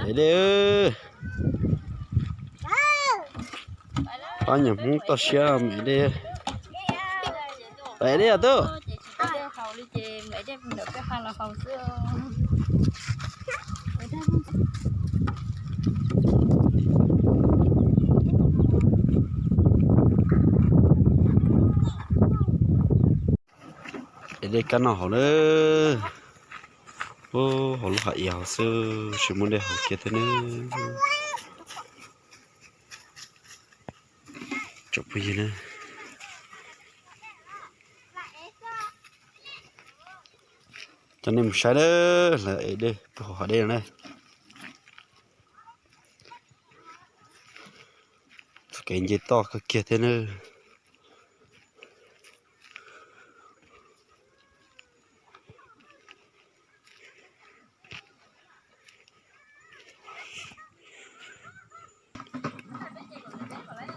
Ev dej, pab nyuam Hmoob toj siab mus ev dej. Ev dej os tub. Ev dej kab noj hauv na. Hauv lub hav iav hauv xwb, tsis muaj dej haus kiag thiab na. Tsoom phooj ywg na, coj nej mus saib na, lawv ev dej puag hauv hav dej no na. Txoj kev nce toj kawg kiag thiab na.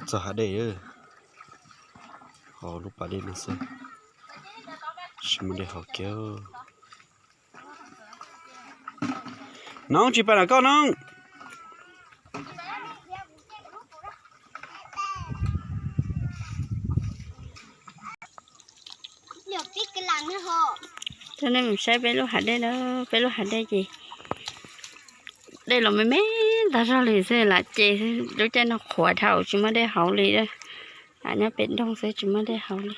Txog hav dej, hauv lub pas dej no xwb, tsis muaj dej haus kiag. Noob, tsis pab nram koj noob. Coj nej mus saib peb lub hav dej na, peb lub hav dej ces dej los me me ntag zog li xwb, lam ces lub caij no qhuav dhau tsis muaj dej haus li. Nyob pem nroog xwb tsis muaj dej haus li.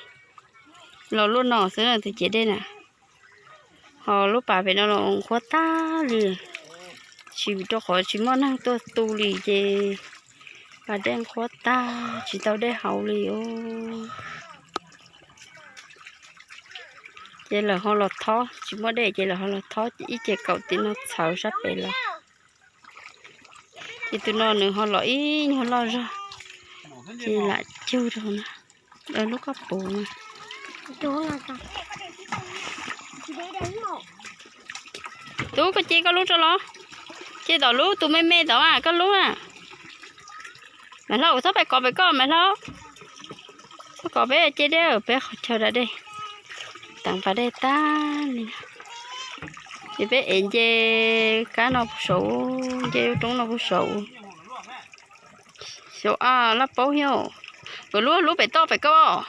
Los luaj no xwb tus ciav dej na. Ho lub pas pem no los qhuav tag li, tsis, rau qhov tsis muaj neeg tuaj tu li ces pas dej qhuav tag tsis tau dej haus li os. Ces lawv ho los thob, tsis muaj dej ces lawv ho los thob ib ce kaum tim no txhawv sab pem los. Ces tus no nws ho los ib nyuag loj zog, ces lam cug rau na. Lub koj puv na. Tub, koj ce koj lub rau los. Ce tom lub tus me me tom a, koj lub na. Maiv Hlau, txhob pais kov pem koj Maiv Hlau. Txhob kov peb ce dej, peb qhov chaw da dej, teev pas dej tag li. Ces peb ev nce kab no puag saud, nce lub roob no puag saud. Xyov a, laj paub thiab. Lub, lub pem toj pem koj.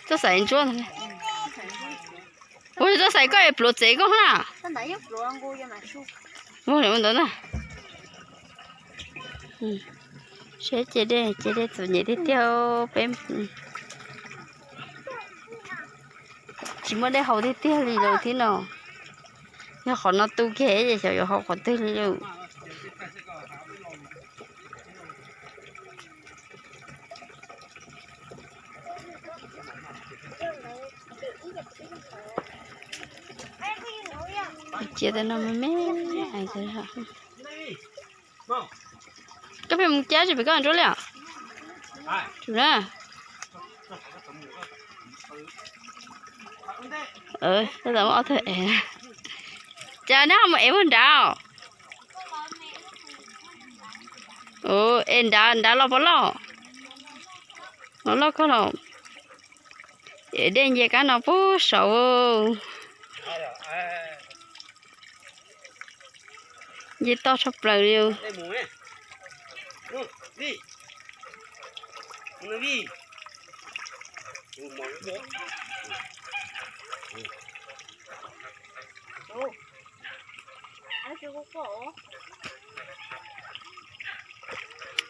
Txoj xaim ntsuab. Ua txoj xaim koj es pluav txev koj na. Ua ntawd na. Saib ce dej, ce dej txom nyem tiag tiag peb. Tsis muaj dej haus tiag tiag li lawm thiab no. Yog qhov no tu kiag es xyov yuav haus qhov twg li lawm. Cia tej no me me. Koj pheej mus cab tsis pem koj ntsuab li os? Tsuas na. Koj tau muab ob tug ev. Cas neb ho mus ev puag nrad? Es nrad, nrad los puas loj? Los loj koj los. Dej nce kab no puag saud. Nce toj tshaj plaws li.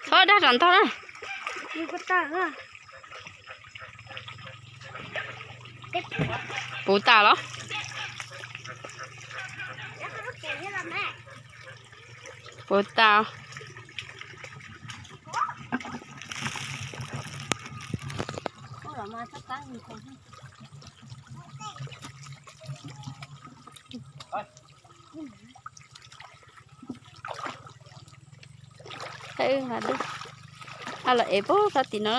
Txhob dag rau ntag na. Puv tas los? Puv tas. Thaij wb nqa dej, a los ev puag sab tim no.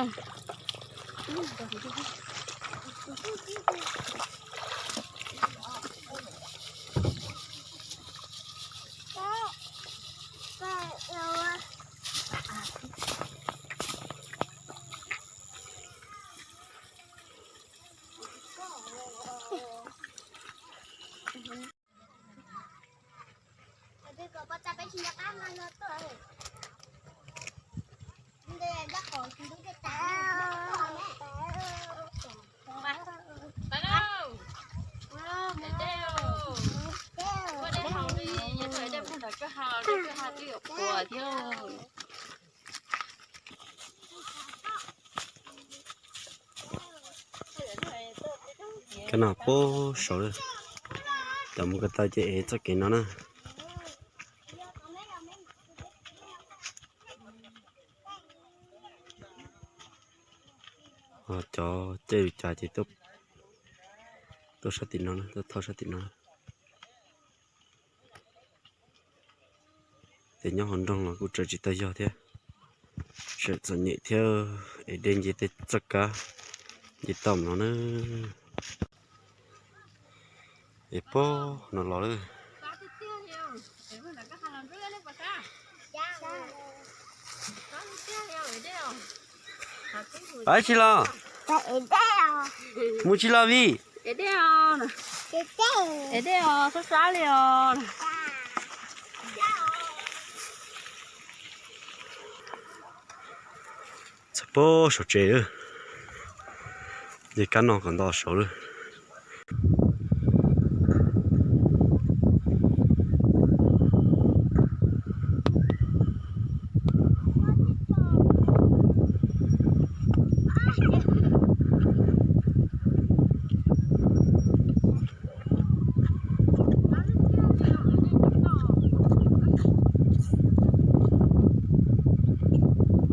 Kab no puag saud lawm, cov mus ko taw ces ev txoj kev no na. Cov caij lus cas ces tuaj sab tim no, tuaj thauj sab tim no. Ces nyob hauv nroog los kuj tseem tsis tau yog thiab, tseem txom nyem thiab, es dej nce tej txoj kab nce toj no na. Es puag no los lawm. Pab tsis los? Mus tsis los Vij? Txog puag saum tsev lawm, ces kab no kom nto saud lawm.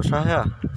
Ua sab thiab.